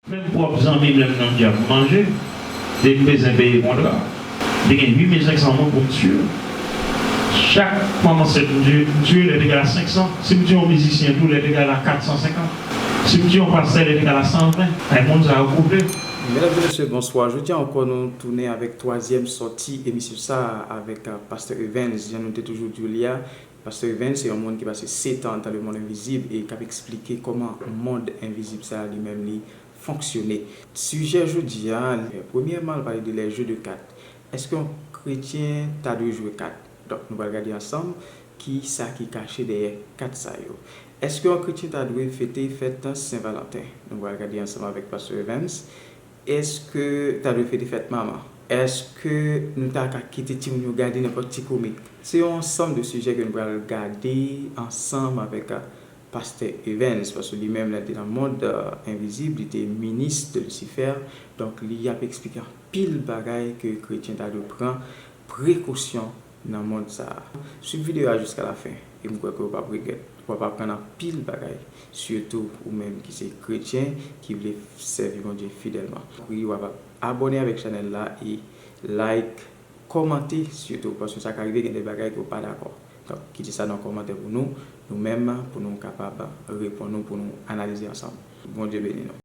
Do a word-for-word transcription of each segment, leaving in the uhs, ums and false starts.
Menm pwòp zanmi m, lè m nan dyab manje, li m bezwen peye kontra. Li gen uit mil senk san moun pou m tiye. Chak fanm ansent m tiye, m tiye, lè te gal a senk san. Si m tiye yon mizisyen tou, lè te gal a kat san senkant. Si m tiye yon pastè, lè te gal a san ven. Ay, moun sa yo koute. Medam e mesye, bonswa. Jodi a ankò, nou tounen avèk twazyèm sòti emisyon sa a avèk, euh, Pastè Evens. Jan nou te toujou di w li a, Pastè Evens se yon moun ki pase sèt an dan le mond envizib e k ap eksplike kòman mond envizib sa a li menm li fonksyone. Sijè jodi a, premyèman, l pale de les jeux de cartes. Èske yon kretyen ta dwe jwe kat? Donk, nou pral gade ansanm ki sa ki kache dèyè kat sa yo. Èske yon kretyen ta dwe fete fèt Sen Valanten? Nou pral gade ansanm avèk Pastè Evens. Èske ta dwe fete fèt manman? Èske nou ta ka kite timoun yo gade nenpòt ti komik? Se yon ansanm de sijè ke nou pral gade ansanm avèk, euh, Pastè Evens, paske li menm, lè l te nan mond, euh, envizib, li te minis de Lisifè. Donk, li ap eksplike anpil bagay ke kretyen ta dwe pran prekosyon nan mond sa a. Swiv videyo a jiska lafen, e m kwè ke w p ap regrèt. W ap aprann anpil bagay, sitou ou menm ki se kretyen, ki vle sèvi Bondye fidèlman. Wi, w ap abòne avèk chanèl la e like, kòmante sitou, paske sa ka rive gen de bagay ke w pa dakò. Donk, kite sa nan kòmantè pou nou, nou menm, pou nou kapab reponn ou, pou nou analize ansanm. Bondye beni nou.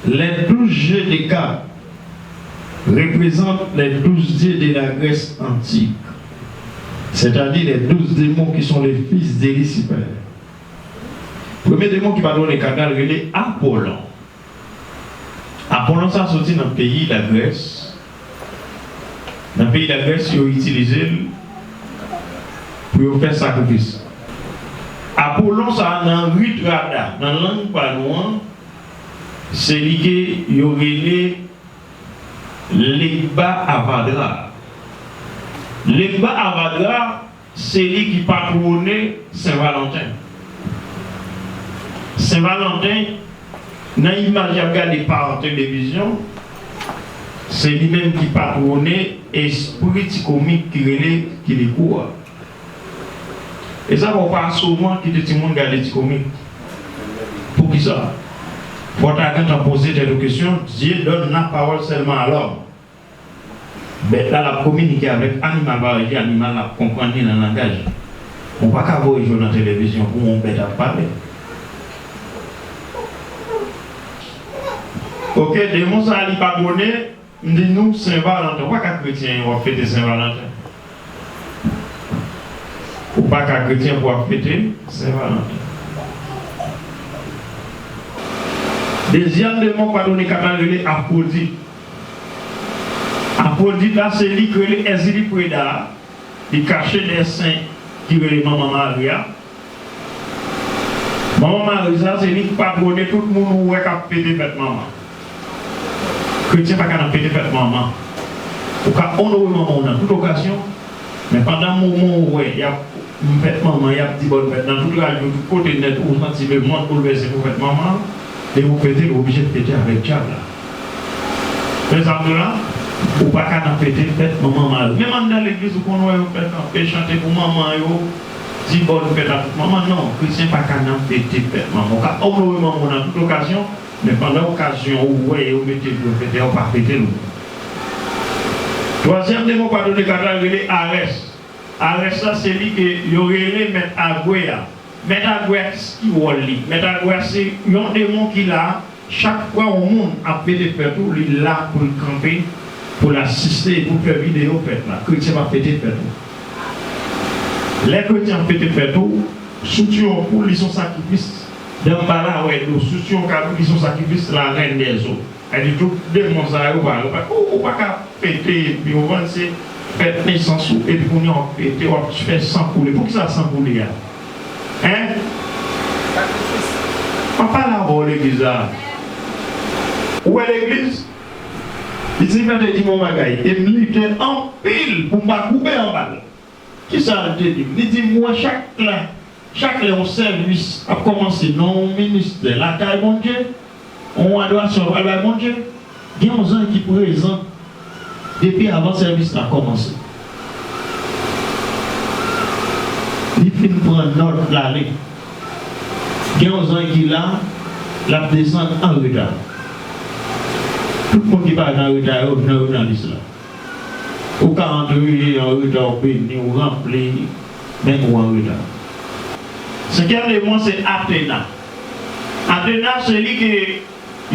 Les douze jeux de cartes représentent les douze dieux de la Grèce antique, c'est-à-dire les douze démons qui sont les fils de Lucifer. Premye demon ki patwone kat la rele Apollon. Apollon sa soti nan peyi Lagrès. Nan peyi Lagrès, yo itilize l pou yo fè sakrifis. Apollon sa nan rit Rada, nan lang pa nou an, se li ke yo rele Legba Avadra. Legba Avadra, se li ki patwone Sen Valanten. Sen Valanten, nan imaj y ap gade pa televizyon, se li menm ki patwone espri ti komik ki rele Kilikou a. E sa fè w pa souvan kite timoun gade ti komik. Poukisa? Fò w ta gentan poze tèt ou kesyon, Dieu donne la parole seulement à l'homme. Bèt la, l ap kominike avèk animal, parèy ke animal la ap konprann li nan langaj. Ou pa ka voye jwe nan televizyon pou yon bèt ap pale. Oke, demon sa a, li patwone, m di nou, Sen Valanten. Ou pa ka kretyen, w ap fete Sen Valanten. Ou pa ka kretyen pou w ap fete Sen Valanten. Dezyèm demon k patwone kat la rele Afwodit. Afwodit la, se li k rele Èzili Preda a. Li kache dèyè sen ki rele Manman Mari a. Manman Mari sa, se li k patwone tout moun ou wè k ap fete fèt manman. Kretyen pa ka nan fete fèt manman. Ou ka onore manman w nan tout okazyon, men pandan moman ou wè y ap fèt manman, y ap di bòn fèt nan tout radyo, tout kote nèt, ou santi lemonn boulvèse pou fèt manman an, depi w fete l, ou oblije fete avèk dyab la. Men sa m di w la, ou pa ka nan fete fèt manman Mari. Menm anndan legliz, ou konn wè yo fè kanpe, chante pou manman yo, di bòn fèt a tout manman. Non, kretyen pa ka nan fete fèt manman. Ou ka onore manman w nan tout okazyon, men pandan okazyon ou wè yo mete l pou yo fete a, ou pa fete l ou. Twazyèm demon k patwone kat la rele Arès. Arès la, se li ke yo rele Mèt Agwe a. Mèt Agwe a, ki wòl li? Mèt Agwe a se yon demon ki la, chak fwa yon moun ap fete fèt ou, li la pou l kanpe, pou l asiste, pou l fè videyo fèt la. Kretyen pa fete fèt ou. Lè kretyen ap fete fèt ou, si w tiye yon poul, li se yon sakrifis. Danmbala wè do, si w tiye yon kabrit, li se yon sakrifis, la reine des eaux. Sa di tout demon sa yo pa, yo pa, ou, ou pa ka fete, epi w konn se fèt nesans ou, epi kounye a w ap fete, w ap fè san koule. Poukisa san koule a? Hein? M ap pale avè w legliz la. Ou wè legliz? Li di, mwen te di m yon bagay, e m lite anpil pou m pa koupe anba l. Kisa l te di m? Li di m, mwen, chak lè, chak lè yon sèvis ap kòmanse nan yon ministè lakay Bondye, yon adorasyon yo pral bay Bondye, gen yon zanj ki prezan depi avan sèvis la kòmanse. Li fin pran nòt, l ale. Gen yon zanj ki la, L ap desann an reta. Tout moun ki parèt an reta yo, non yo nan lis la. Ou ka antre an reta, ou beni, ou ranpli, men ou an reta. Senkyèm demon se Atena. Atena se li ke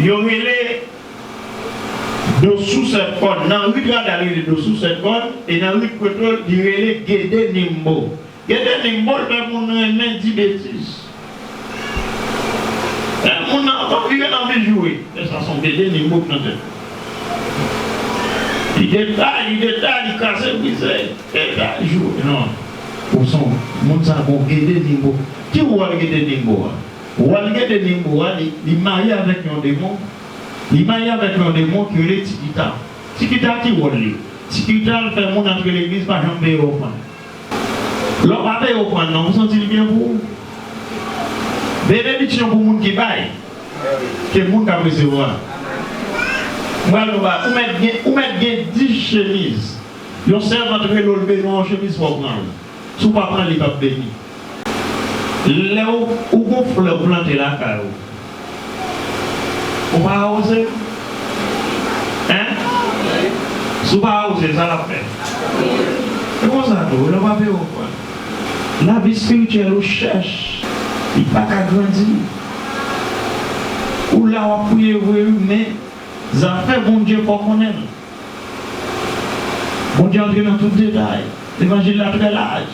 yo rele Dosou sèt kòn. Nan rit Rada li rele Dosou sèt kòn, e nan rit Pweto li rele Gede Nimbo. Gede Nimbo l fè moun renmen di betiz. Lè moun nan pa vire nan anvi joure. Men sa se yon Gede Nimbo k nan tèt. Li detay, li detay, li kraze, brize, detay, joure. Non. Ou se yon moun sa gon Gede Nimbo. Ki wòl Gede Nimbo a? Wòl Gede Nimbo a, li, li marye avèk yon demon. Li marye avèk yon demon ki rele Tikita. Tikita ki wòl li? Tikita l fè moun antre legliz pa janm peye ofrann. Lè w pa peye ofrann nan, ou santi li byen pou ou? Benediksyon pou moun ki bay, ke moun k ap resevwa. Mwen al nou ba, ou mèt gen, ou mèt gen dis chemiz. Yon sèvant rele w, l bezwen yon chemiz, fò w pran l. Si w pa pran l, li p ap beni. Lè w, ou gon flè w plante lakay ou, ou pa awoze l? Hein? Si w pa awoze l, sa l ap fè? Se konsa tou, lè w pa peye ofrann. Lavi espirityèl ou chèch, li pa ka grandi. Ou la w ap priye vre wi, men zafè Bondye fò w konnen l. Bondye antre nan tout detay. Levanjil la trè laj.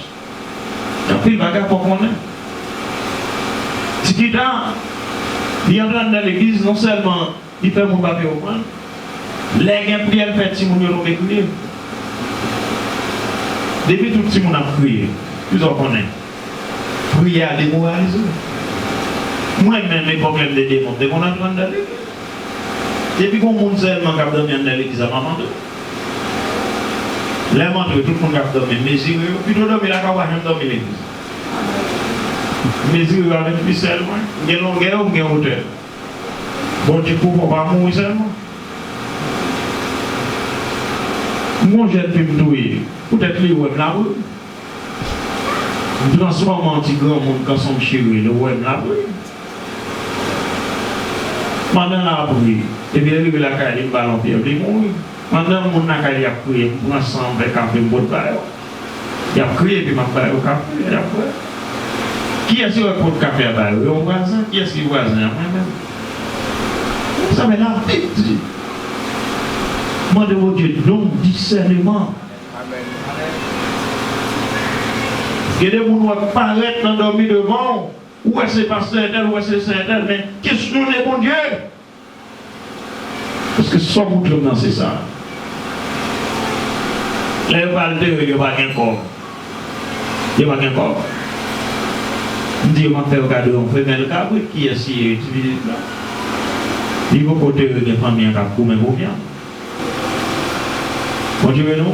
Gen anpil bagay fò w konnen. Tikita, li antre anndan legliz, non sèlman li fè moun pa peye ofrann, lè gen priyè, l fè timoun yo tonbe kriye. Depi tout timoun ap kriye, kisa w konnen? Priyè a demoralize. Mwen menm, epòk lè m te demon, m te konn antre anndan legliz. Depi gon moun sèlman k ap dòmi anndan legliz la, m ap antre. Lè m antre, tout moun k ap dòmi, m mezire yo. Pito dòmi lakay ou, pa janm dòmi legliz. M mezire yo avèk fisèl mwen. M gen longè yo, m gen wotè. Bondye pou mwen pa mouri sèlman. M gon jèn fi m touye. Poutèt li wè m la ri. M transfòme an ti granmoun kanson m chire, li wè m la ri. Pandan l ap ri, epi l rive lakay li, m ba l yon pyè, li mouri. Pandan moun lakay li ap kriye, m pran san, m fè kafe, m pot ba yo. Y ap kriye, epi m ap ba yo kafe, y ap bwè. Kiyès yo wè k pot kafe a ba yo? Yon vwazen. Kiyès ki vwazen an? Mwen menm. Sa men Labib di. Mande Bondye don disèneman. Amèn. Gen de moun w ap parèt nan dòmi devan w, ou wè se pastè entèl, ou wè se sè entèl, men kesyone Bondye. Paske sa w montre m nan se sa. Lè yo pral antere l, yo pa gen kòb. Yo pa gen kòb. M di yo m ap fè yo kado yon femèl kabrit, kiyès ki ye, ti pitit la? Li poko antere, gen fanmi an k ap goumen pou vyann. Bondye beni w.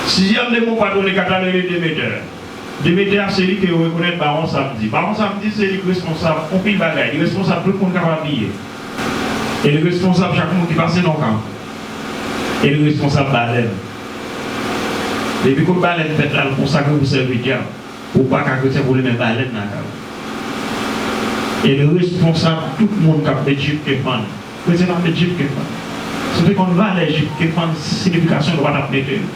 Sizyèm demon patwone kat la rele Demetè. Demetè a se li ke yo rekonèt Bawon Samdi. Bawon Samdi se li k responsab anpil bagay. Li responsab tout moun k ap abiye. E li responsab chak moun ki pase nan yon kafou. E li responsab balèn. Depi kote balèn fèt la, l konsakre pou sèvi dyab. Ou pa ka kretyen pou li men balèn nan kay ou. E l responsab tout moun k ap met jip ke fann. Kretyen ap met jip ke fann. Si w te konn valè jip ke fann, siyifikasyon l, ou pa t ap mete l.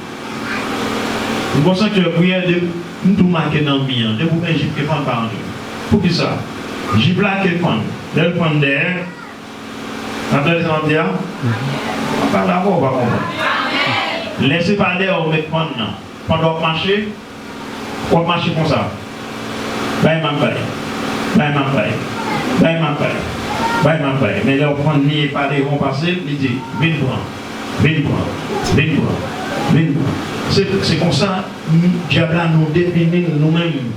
M gon sanktyè priyè, de, m tou make nan mi an. Depi w gen jip ke fann, pa antre. Poukisa? Jip la ke fann. Lè l fann dèyè, w ap tande sa m ap di a? M ap pale avè w, ou pa konprann. Lè se pa dèyè w met fann nan, pandan w ap mache, w ap mache konsa. Bay m ap bay. Bay m ap bay. Bay m ap bay. Bay m ap bay. Men lè w fann li e pa devan w pase l, li di, vin pran. Vin pran. Vin pran. Vin pran. Se, se konsa, nou, dyab la, nou defini l nou menm.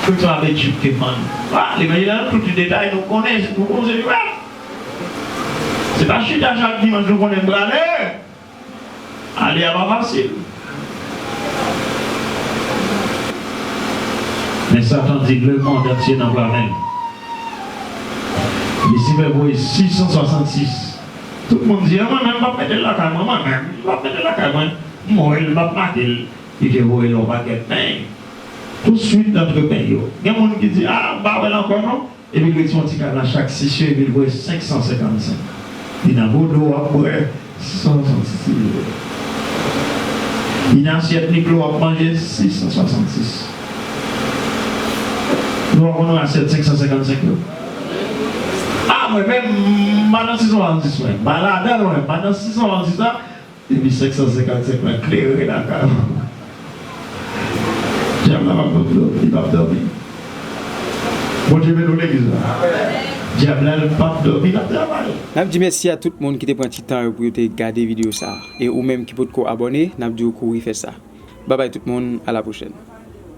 Tout sa avèk jip ke fann. A, levanjil la, tout detay, nou konnen, nou konnen se li menm. Se pa chita chak dimanch, nou konnen m prale. Ale a pa fasil. Men Satan di, le monde entier nan pla men l. Lisifè voye sis san swasannsis. Tout moun di, a, mwen menm, m p ap mete l lakay mwen, mwen menm, m p ap mete l lakay mwen. M wè l, m p ap make l. Li te voye l yon pakèt peny. Touswit nan trepen yo. Gen moun ki di, "Ah, m pa wè l ankò non." Epi l ret sou yon ti kal la, chak sis yo, epi l bwè senk san senkannsenk. Li nan bodo, w ap bwè sis san swasannsis. Li nan asyèt Niklo, w ap manje sis san swasannsis. Nou pa konn wè asyèt senk san senkannsenk yo? Ah, mwen menm, m pa nan sis san swasannsis, mwen. M pa ladan l, mwen. M pa nan sis san swasannsis la. Epi senk san senkannsenk la klere lakay ou. Dyab la p ap dòmi, li p ap dòmi. Bondye beni w legliz la. Dyab la, li p ap dòmi, l ap travay. N ap di mèsi a tout moun ki te pran ti tan yo pou yo te gade videyo sa a. E ou menm ki potko abòne, n ap di w kouri fè sa. Babay tout moun, a la pwochèn.